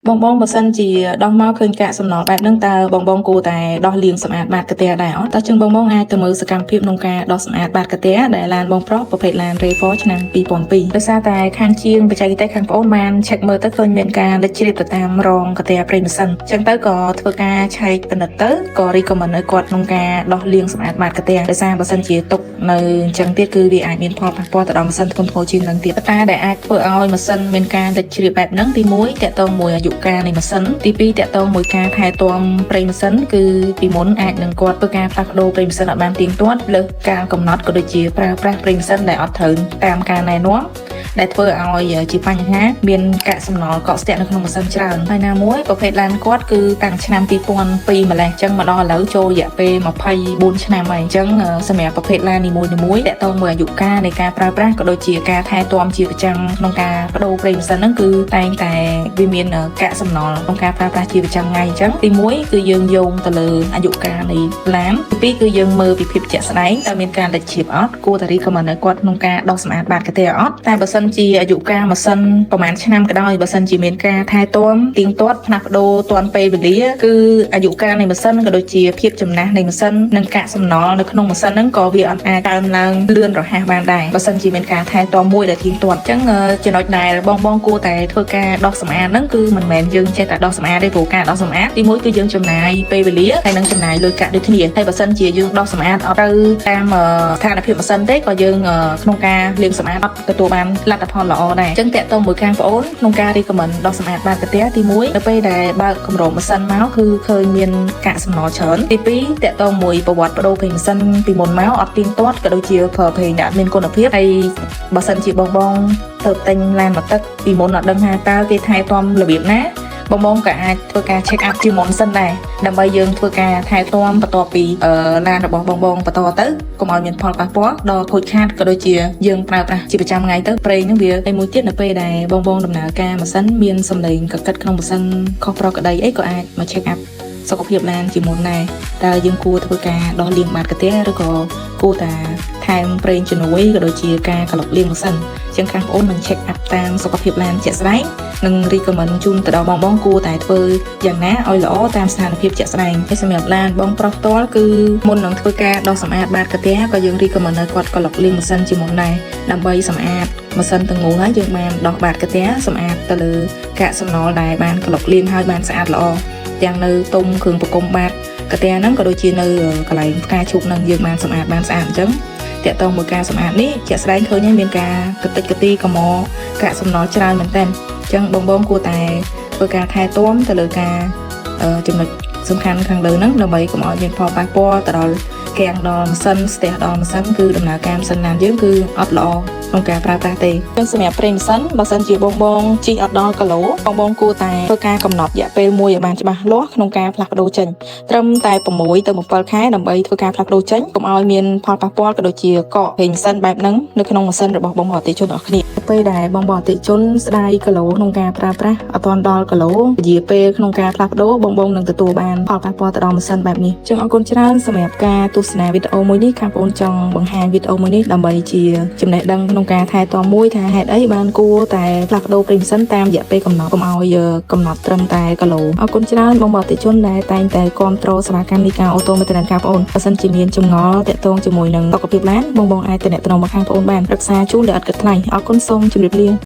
បងបងបើសិនជាដោះមកឃើញកាកសំណល់បែបហ្នឹងតើបងបងគួរតែដោះលាងសម្អាតបាតកាទះដែរអត់តើជាងបងបងអាចទៅមើលសកម្មភាពក្នុងការដោះសម្អាតបាតកាទះដែលឡានបងប្រុសប្រភេទឡាន RAV4 ឆ្នាំ2002ដោយសារតែខាងជាងបច្ចេកទេសខាងប្អូនបាន check មើលទៅឃើញមានការលេចជ្រាបទៅតាមរងកាទះប្រេងម៉ាស៊ីនអញ្ចឹងទៅក៏ធ្វើការឆែកពិនិត្យទៅក៏ recommend ឲ្យគាត់ក្នុងការដោះលាងសម្អាតបាតកាទះដោយសារបើសិនជាទុកនៅអញ្ចឹងទៀតគឺវាអាចមានផលប៉ះពាល់ទៅដល់ម៉ាស៊ីនធ្ងន់ធ្ងរជាងនឹងទៀតតែដែលអាចធ្វើឲ្យម៉ាស៊ីនមានការលេចជ្រាបបែបហ្នឹងទី1តកតងមួយអាយុកាលនៃម៉ាស៊ីនទី2តកតងមួយការថែទាំប្រេងម៉ាស៊ីនគឺពីមុនអាចនឹងគាត់ធ្វើការផ្លាស់ប្ដូរប្រេងម៉ាស៊ីនឲ្យបានទៀងទាត់លើសកាលកំណត់ក៏ដូចជាប្រើប្រាស់ប្រេងម៉ាស៊ីនដែលអត់ត្រូវតាមការណែនាំដែលធ្វើឲ្យជាបញ្ហាមានកាកសំណល់កកស្ទាក់នៅក្នុងម៉ាស៊ីនច្រើនហើយណាមួយប្រភេទឡានគាត់គឺតាំងឆ្នាំ2002ម្លេះអញ្ចឹងមកដល់ឥឡូវចូលរយៈពេល24ឆ្នាំហើយអញ្ចឹងសម្រាប់ប្រភេទឡាននីមួយៗតកតងមួយអាយុកាលនៃការប្រើប្រាស់ក៏ដូចជាការថែទាំជាប្រចាំក្នុងការបដូរប្រេងម៉ាស៊ីនហ្នឹងគឺតែងតែវាមានកាកសំណល់ក្នុងការប្រើប្រាស់ជាប្រចាំថ្ងៃអញ្ចឹងទី1គឺយើងយោងទៅលើអាយុកាលនៃឡានទី2គឺយើងមើលពីភាពជាក់ស្ដែងតើមានការលេចជ្រាបអត់គួរតែ recommend ឲ្យគាត់ក្នុងការដោះសម្អាតបាតកាទះអត់តែបើសិនជាអាយុកាលម៉ាស៊ីនប្រហែលឆ្នាំក៏ដោយបើសិនជាមានការថែទាំទៀងទាត់ផ្លាស់ប្ដូរទាន់ពេលវេលាគឺអាយុកាលនៃម៉ាស៊ីនក៏ដូចជាភាពចំណាស់នៃម៉ាស៊ីននិងកាកសំណល់នៅក្នុងម៉ាស៊ីនហ្នឹងក៏វាអត់អាចកើនឡើងលឿនរហ័សបានដែរបើសិនជាមានការថែទាំមួយដែលទៀងទាត់អញ្ចឹងចំណុចដែលបងបងគួរតែធ្វើការដោះសម្អាតហ្នឹងគឺមិនមែនយើងចេះតែដោះសម្អាតទេព្រោះការដោះសម្អាតទីមួយគឺយើងចំណាយពេលវេលាហើយនិងចំណាយលុយកាក់ដូចគ្នាហើយបើសិនជាយើងដោះសម្អាតអត់ត្រូវតាមស្ថានភាពម៉ាស៊ីនទេក៏យើងក្នុងការលាងសម្អាតអត់ទទួលបានលទ្ធផលល្អដែរអញ្ចឹងតកតងមួយខាងប្អូនក្នុងការ recommend ដោះសម្អាតបាតកាទះទី1នៅពេលដែលបើកគម្របម៉ាស៊ីនមកគឺឃើញមានកាកសំណល់ច្រើនទី2តកតងមួយប្រវត្តិបដូរប្រេងម៉ាស៊ីនពីមុនមកអត់ទៀងទាត់ក៏ដូចជាប្រើប្រេងដែលអត់មានគុណភាពហើយបើសិនជាបងបងទៅទិញឡានមកទឹកពីមុនអត់ដឹងថាតើគេថែទាំរបៀបណាបងបងក៏អាចធ្វើការ check up ជាមុនសិនដែរដើម្បីយើងធ្វើការថែទាំបន្ទាប់ពីឡានរបស់បងបងបន្តទៅកុំឲ្យមានផលប៉ះពាល់ដល់ខូចខាតក៏ដូចជាយើងប្រើប្រាស់ជាប្រចាំថ្ងៃទៅប្រេងហ្នឹងវាហើយមួយទៀតនៅពេលដែលបងបងដំណើរការម៉ាស៊ីនមានសំឡេងកកិតក្នុងម៉ាស៊ីនខុសប្រក្រតីអីក៏អាចមក check up សុខភាពឡានជាមុនដែរតើយើងគួរធ្វើការដោះលាងបាតកាទះឬក៏គួរតែថែមប្រេងជំនួយក៏ដូចជាការក្លុកលាងម៉ាស៊ីនជាងខាងបងអូននឹង check up តាមសុខភាពឡានជាក់ស្ដែងនិង recommend ជូនទៅដល់បងបងគួរតែធ្វើយ៉ាងណាឲ្យល្អតាមស្ថានភាពជាក់ស្ដែងហើយសម្រាប់ឡានបងប្រុសផ្ទាល់គឺមុននឹងធ្វើការដោះសម្អាតបាតកាទះក៏យើង recommend ឲ្យគាត់ក្លុកលាងម៉ាស៊ីនជាមុនដែរដើម្បីសម្អាតម៉ាស៊ីនទាំងមូលហើយយើងបានដោះបាតកាទះសម្អាតទៅលើកាកសំណល់ដែលបានក្លុកលាងហើយបានស្អាតល្អទាំងនៅទុំគ្រឿងប្រគំបាតកាទះហ្នឹងក៏ដូចជានៅកន្លែងផ្កាឈូកហ្នឹងយើងបានសម្អាតបានស្អាតអញ្ចឹងតកតងមួយការសម្អាតនេះជាក់ស្ដែងឃើញហើយមានការកតិចកទីកមកាកសំណល់ច្រើនមែនតើអញ្ចឹងបងបងគួរតែធ្វើការថែទាំទៅលើការចំណុចសំខាន់ខាងលើហ្នឹងដើម្បីកុំឲ្យមានផលប៉ះពាល់ទៅដល់កាំងដល់ម៉ាស៊ីនស្ទះដល់ម៉ាស៊ីនគឺដំណើរការម៉ាស៊ីនឡានយើងគឺអត់ល្អក្នុងការប្រើប្រាស់ទេអញ្ចឹងសម្រាប់ប្រេងម៉ាស៊ីនបើសិនជាបងបងជិះអត់ដល់គីឡូបងបងគួរតែធ្វើការកំណត់រយៈពេលមួយឲ្យបានច្បាស់លាស់ក្នុងការផ្លាស់ប្ដូរចេញត្រឹមតែ6ទៅ7ខែដើម្បីធ្វើការផ្លាស់ប្ដូរចេញកុំឲ្យមានផលប៉ះពាល់ក៏ដូចជាកកប្រេងម៉ាស៊ីនបែបហ្នឹងនៅក្នុងម៉ាស៊ីនរបស់បងប្អូនអតិថិជនអស់គ្នាពេលដែលបងប្អូនអតិថិជនស្ដាយគីឡូក្នុងការប្រើប្រាស់អត់ទាន់ដល់គីឡូពជាពេលក្នុងការផ្លាស់ប្ដូរបងបងនឹងទទួលបានផលប៉ះពាល់ទៅដល់ម៉ាស៊ីនបែបនេះចឹងអរគុណច្រើនសម្រាប់ការទស្សនាវីដេអូមួយនេះខាងបងចង់បង្ហាញវីដេអូមួយនេះដើម្បីជាចំណេះដឹងក្នុងការថែទាំមួយថាហេតុអីបានគួរតែផ្លាស់ប្ដូរប្រេងម៉ាស៊ីនតាមរយៈពេលកំណត់កុំឲ្យកំណត់ត្រឹមតែគីឡូអរគុណច្រើនបងប្អូនអតិថិជនដែលតែងតែគាំទ្រសេវាកម្មនៃការ auto maintenance ការបងអូនបើសិនជាមានចម្ងល់តាក់ទងជាមួយនឹងសុខភាពឡានបងបងអាចទំនាក់ទំនងមកខាងបងអូនបានប្រឹក្សាជូនដោយឥតគិតថ្លៃអរគុណសូមជម្រាបលា។